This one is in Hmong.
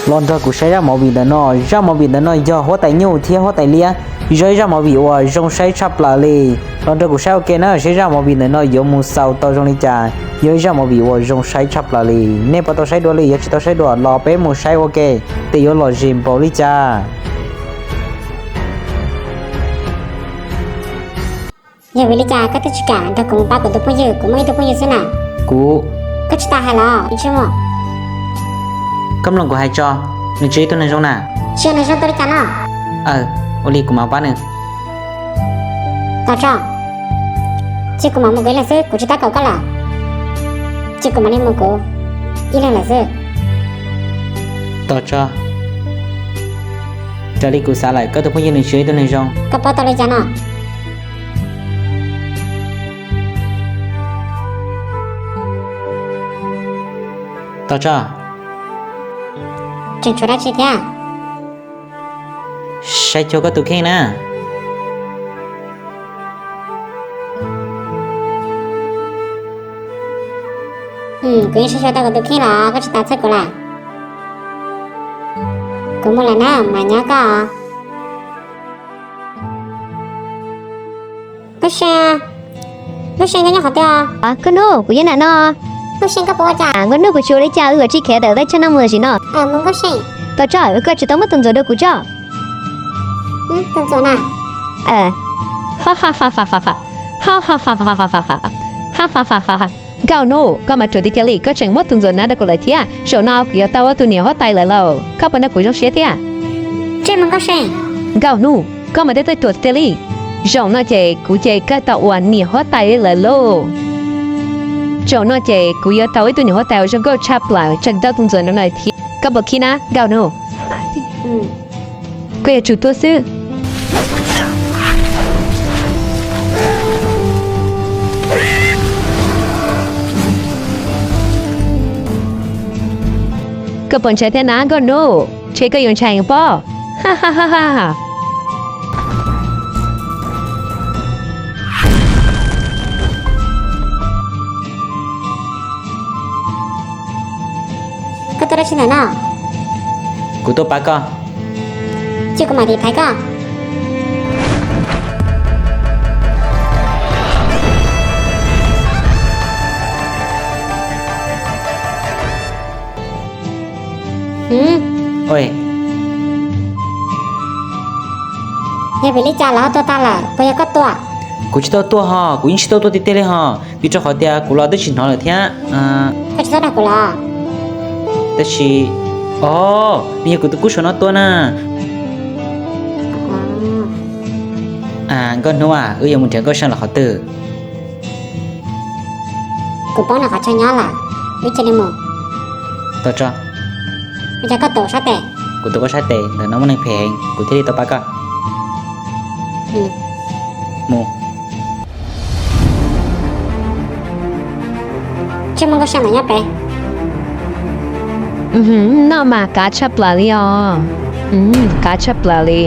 Los nrog kuv saib zaj movie ntawm no, zaj movie ntawm no yog huab tais nyuj thiab huab tais liab, yog ib zaj movie uas zoo saib tshaj plaws li. Los nrog kuv saib ua ke na, saib zaj movie ntawm no yuav mus xaus tau zoo li cas, yog ib zaj movie uas zoo saib tshaj plaws li. Nej puas tau saib dua li? Yog tsis tau saib dua los peb mus saib ua ke, tes yuav lom zem npaum li cas. Yog vim li cas koj twb tsis kam nrog kuv mus pab kuv tus phooj ywg? Kuv muaj ib tug phooj ywg xwb na. Kuv, koj tsis tas hais los ntsej muag? Koj mloog kuv hais tso, nws tsis yog ib tug neeg zoo na. Tsis yog neeg zoo tau li cas no? Aw, ua li kuv mam pab nws. Tos tso, cia kuv mam mus kuv ib leeg xwb, kuv tsis tab kaum koj lawm. Cia kuv mam li mus kuv ib leeg lawm xwb. Tos tso, raws li kuv xav lawm koj tus phooj ywg nws tsis yog ib tug neeg zoo. Koj paub tau li cas no? Tos tso, tseem tshuav dab tsi thiab? Saib cuag koj tus kheej na. Kuv yeej saib xyuas tau kuv tus kheej los koj tsis tas txhawj kuv lawm. Kuv mus lawm na, mam nyob koj. Nkauj See, Nkauj See, koj nyob qhov twg? Nkauj Hnub, kuv nyob ntawm no. Nkauj See, koj puas ua cas? Nkauj Hnub, kuv tsis ua li cas, wb yuav tsis khiav tawm teb chaws no mus tam sim no. Nkauj See, tos tso, koj tsis tau muab tus ntxuav rau kuv tso. Tus ntxuav na? Ha ha ha ha ha ha ha ha ha ha ha ha ha ha ha ha. Nkauj Hnub, koj mas ruam tiag tiag li, koj tseem muab tus ntxuav na rau kuv lawm thiab. Zaum no kuv yuav tau ua tus niam huab tais lawm lauj, koj puas nrog kuv zoo siab thiab? Ntsej muag Nkauj See. Nkauj Hnub, koj mas ruam tiag tiag li. Zaum no ces kuv ces koj tau ua niam huab tais lawm lauj. Zaum no ces kuv yuav tau ib tug niam huab tais uas zoo nkauj tshaj plaws, tseem tau tus ntxuav no lawm thiab. Koj puas khib na, Nkauj Hnub? Koj yuav tsum tuag xwb. Koj puas ntshai thiab na Nkauj Hnub? Ntshe koj yuav ntshai pob. Ha ha ha ha. Koj tuaj dab tsi ntawm no? Kuv tuaj pab koj. Cia kuv mam li thaiv koj. Yog vim li cas lawv ho tuag tag lawm? Puas yog koj tua? Kuv tsis tau tua ho, kuv yeej tsis tau tua tiag tiag li ho, vim rau qhov tias kuv los twb tsis hnov lawm thiab. Koj tsis tau nrog kuv los? Tab sis, o, nws yog kuv tus kub suav no tua na. Nkauj Hnub, wb yuav mus nrhiav Nkauj See los qhov twg? Kuv paub nws qhov chaw nyob lawm, wb cia li mus. Tos tso. Ua cas koj tuav sab tes? Kuv tuav koj sab tes, ntawm no muaj neeg phem heev, kuv thiaj li tau pab koj. Mus. Ntsej muag Nkauj See ntawm nyob pem. Noj mas kav tshaj plaws li os. Kav tshaj plaws li.